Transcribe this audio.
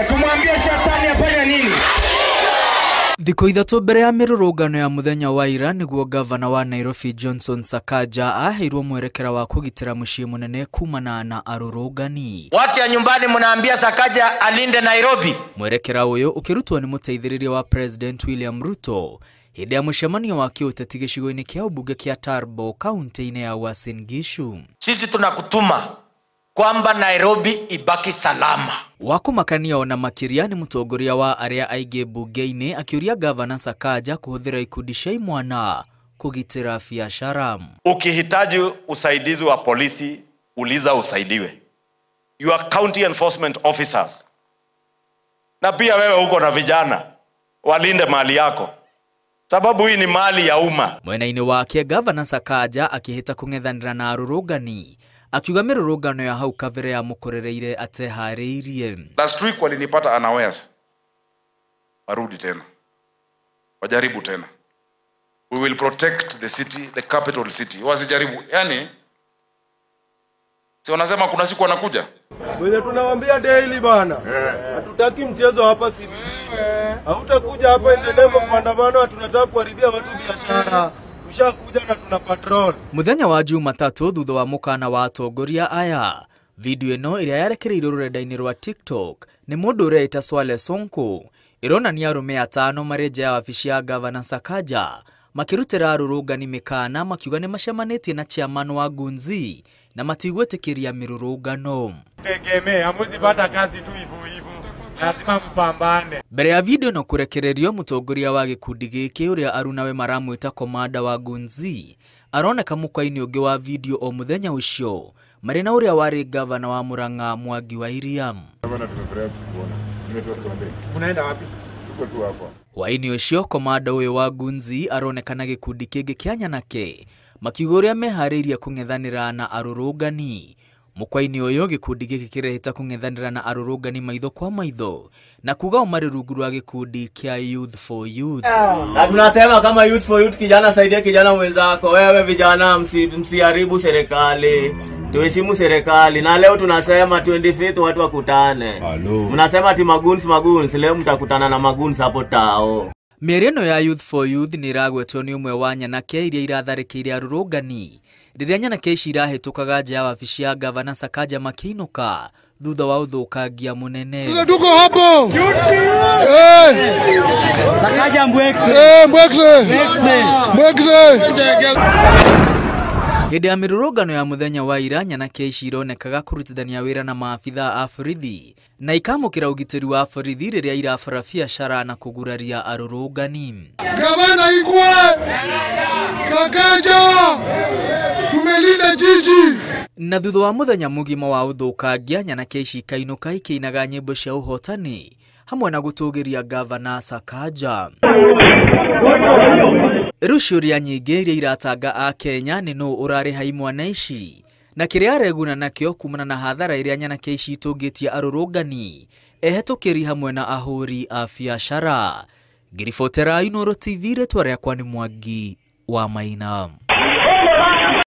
Tumwambie shetani afanye nini? Thikũ 3 mbere ya mĩrũrũngano ya mũthenya wa ira nĩguo gavana wa Nairobi Johnson Sakaja aheirwo mwerekera wa kũgitĩra mũciĩ mũnene kumana na arũrũngani. Watu ya nyumbani mnaambia Sakaja alinde Nairobi. Mwerekera ũyũ ũkĩrutwo nĩ mũteithĩrĩria wa President William Ruto hĩndĩ ya mũcemanio wa kĩũteti gĩcigo-inĩ kĩa ũmbunge kĩa Turbo kaunti-inĩ ya Uasin Gishu. Sisi tunakutuma kwamba Nairobi ibaki salama. Wakumakania ona makiria ni mũtongoria wa arĩa aingĩ bunge-inĩ akĩũria gavana Sakaja kũhũthĩra ikundi cia imwana kũgitĩra biacara. Ukihitaji usaidizi wa polisi, uliza usaidiwe. Your county enforcement officers. Na pia wewe uko na vijana, walinde mali yako. Sababu hii ni mali ya umma. Mwena-inĩ wake gavana Sakaja akĩhĩta kũng'ethanĩra na arũrũngani akiuga mĩrũrũngano ya hau kabere ya mũkorereire ateharĩirie. Last week walinipata unawares. Warudi tena. Wajaribu tena. We will protect the city, the capital city. Wasijaribu. Yani si wanasema kuna siku wanakuja? Wewe tunawaambia daily bana. Hatutaki mchezo hapa CBD. Hautakuja hapa in the name of maandamano, tunataka kuharibia watu biashara. Ushakuja na tuna patrol. Muthenya wa Jumatatu thutha wa mukana wa atongoria aya, video ĩno ĩrĩa yarekereirio rũrenda-inĩ rwa TikTok nĩ mũndũ ũreita Swale Sonko ĩronania arũme 5 marĩ nja ya wabici ya gavana Sakaja makĩrutĩra arũrũngani mĩkana makiuga nĩ macemanĩtie na chairman wa Gunzi na matigwĩtĩkĩria mĩrũrũngano. Tegemea hamwezi pata kazi tu hivyo hivyo, lazima mpambane. Mbere ya video no kurekererio mũtongoria wa gĩkundi gĩkĩ ũrĩa arunawe maramwĩta komanda wa Gunzi aroneka mũkwa-inĩ ũngĩ wa video o mũthenya ũcio marĩ na ũrĩa warĩ gavana wa Murang'a Mwangi wa Iria. Unaenda wapi? Tuko tu hapa. Hwaĩ-inĩ ũcio komanda ũyũ wa Gunzi aronekana gĩkundi kĩngĩ kĩa nyanake makiuga ũrĩa meharĩirie kũng'ethanĩra na arũrũngani. Mũkwa-inĩ ũyũ gĩkundi gĩkĩ kĩrehĩta kũng'ethanĩra na arũrũngani maitho kwa maitho na kuga o marĩ rungu rwa gĩkundi kĩa Youth for Youth. Na tunasema kama Youth for Youth, kijana saidia kijana mwenzako. Wewe vijana msiharibu serikali. Tuheshimu serikali. Na leo tunasema 25 watu wakutane. Mnasema ati maguns maguns, leo mtakutana na maguns hapo tao. Mĩario ĩno ya Youth for Youth nĩ ĩragwetwo nĩ ũmwe wa nyanake iria iratharĩkĩire arũrũngani rĩrĩa nyanake ici irahĩtũkaga nja ya wabici ya gavana Sakaja makĩinũka thutha wa ũthũkangia mũnene. Tuko hapo. Sakaja mbwekse. Mbwekse. Mbwekse. Hĩndĩ ya mĩrũrũngano ya mũthenya wa ira nyanake ici ironekaga kũrutithania wĩra na maabithaa a borithi na ikamũkĩra ũgitĩri wa borithi rĩrĩa irabara biacara na kũguraria arũrũngani. Gavana Igwe, Sakaja, tumelinda jiji. Na thutha wa mũthenya mũgima wa ũthũkangia nyanake ici ikainũka ikĩinaga nyĩmbo cia ũhotani hamwe na gũtũgĩria gavana Sakaja. Rĩu ciũria nyingĩ iria iratanga a Kenya nĩ nũ ũrarĩha imwana ici na kĩrĩa areguna nakĩo kumana na hathara ĩrĩa nyanake ici itũngĩtie arũrũngani ehetũkĩri hamwe na ahũri a biacara. Ngiribotera Inooro TV, rĩtwa rĩakwa nĩ Mwangi wa Maina.